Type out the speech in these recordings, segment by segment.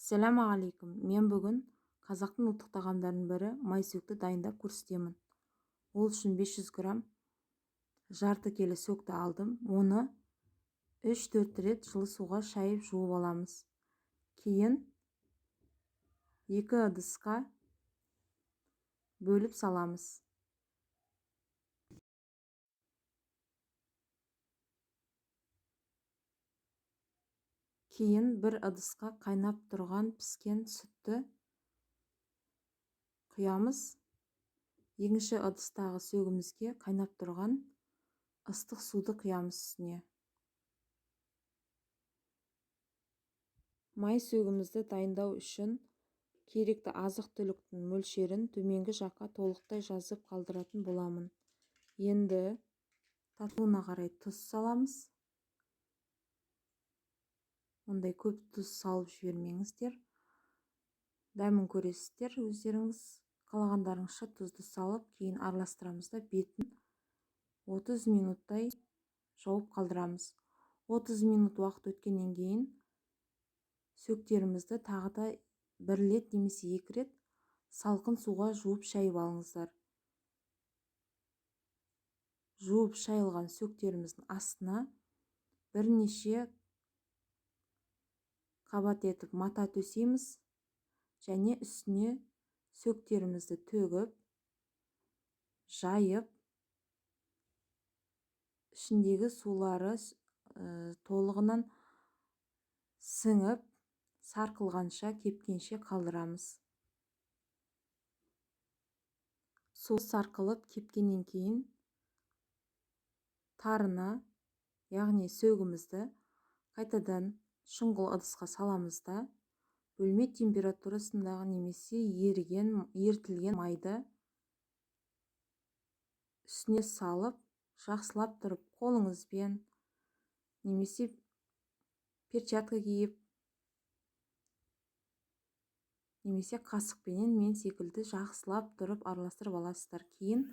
Ассалаумағалейкум! Мен бүгін қазақтың ұлттық тағамдарының бірі майсөкті дайындап көрсетемін. Ол үшін 500 грамм жарты келі сөкті алдым. Оны 3-4 рет жылы суға шайып жуып аламыз. Кейін екі ыдысқа бөліп саламыз. Кейін бір ыдысқа қайнап тұрған піскен сүтті құямыз. Екінші ыдыстағы сөгімізге қайнап тұрған ыстық суды құямыз үстіне. Май сөгімізді дайындау үшін керекті азық-түліктің мөлшерін төменгі жаққа толықтай жазып қалдыратын боламын. Енді татуына қарай тұз саламыз. Ондай көп тұз салып жібермеңіздер. Дәмін көресіздер өздеріңіз. Қалағандарыңызша тұзды салып, кейін араластырамыз да бетін 30 минуттай жауып қалдырамыз. 30 минут уақыт өткеннен кейін сөктерімізді тағы да бір рет немесе екі рет салқын суға жуып шайып алыңыздар. Жуып шайылған сөктеріміздің астына бірнеше қабат етіп мата төсейміз және үстіне сөктерімізді төгіп, жайып, ішіндегі сулары толығынан сіңіп, сарқылғанша, кепкенше қалдырамыз. Су сарқылып кепкеннен кейін тарыны, яғни сөгімізді қайтадан шұңғыл ыдысқа саламыз да, бөлме температурасындағы немесе ерітілген майды үстіне салып, жақсылап тұрып қолыңызбен немесе перчатка киіп, немесе қасықпенен мен секілді жақсылап тұрып араластырып аласыздар. Кейін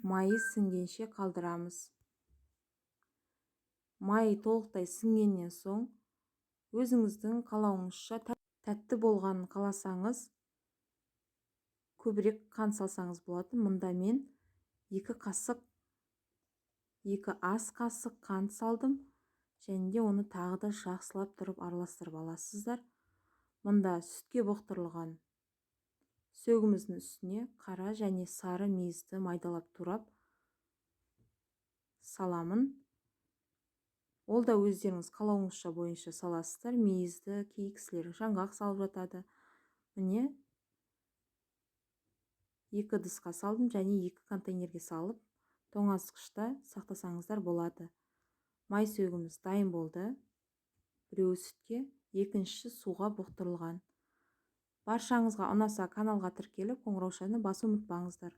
майы сіңгенше қалдырамыз. Май толықтай сіңгеннен соң өзіңіздің қалауыңызша тәтті болғанын қаласаңыз, көбірек қант салсаңыз болады. Мұнда мен 2 ас қасық қант салдым және де оны тағы да жақсылап тұрып араластырып аласыздар. Мұнда сүтке бұқтырылған сөгіміздің үстіне қара және сары мейізді майдалап турап саламын. Ол да өздеріңіз қалауыңызша бойынша саласыздар. Мейізді кей кісілер жаңғақ салып жатады. Міне 2 ыдысқа салдым және 2 контейнерге салып тоңазытқышта сақтасаңыздар болады. Май сөгіміз дайын болды. Біреуі сүтке, екіншісі суға бұқтырылған. Баршаңызға ұнаса каналға тіркеліп, қоңыраушаны басуды ұмытпаңыздар.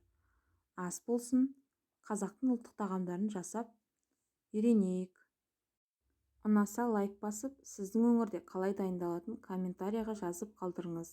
Ас болсын, қазақтың ұлттық тағамдарын жасап үйренейік. Ұнаса лайк басып, сіздің өңірде қалай дайындалатынын комментарияға жазып қалдырыңыз.